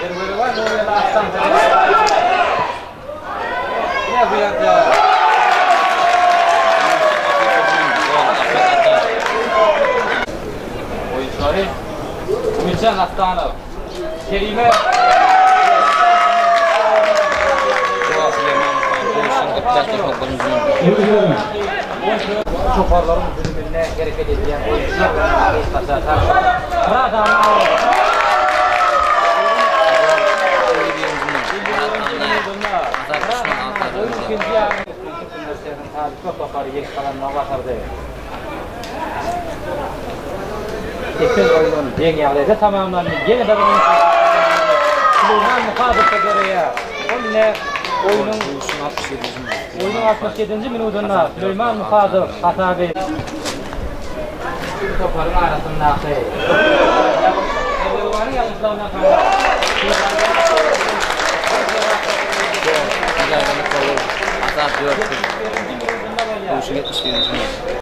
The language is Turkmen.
Derwezeban Nurgeldi Aslanow. Ine bu ýerde oýunçylary Umytjan Astanow, Kerime Toparlaryň düzüminde hereket edýän oýunçylar bilen gysgaça tanyşalım. Myrat Annanow. Oýun ikinji ýarym Türkmenistanyň talyplar topary ýeňiş gazanmagy başardy. Sekiz oýun deň ýagdaýda tamamlandy. Ýene bir oýun Süleýman Muhadowda döreýär. Ol ine oýnuň oýnuň 67-nji minudynda Süleýman Muhadow hasaby toparyň arasyndaky Derwezebanyň ýalňyşlygyndan soňra Hasap 4-1. Duşuşyk 71-nji minut.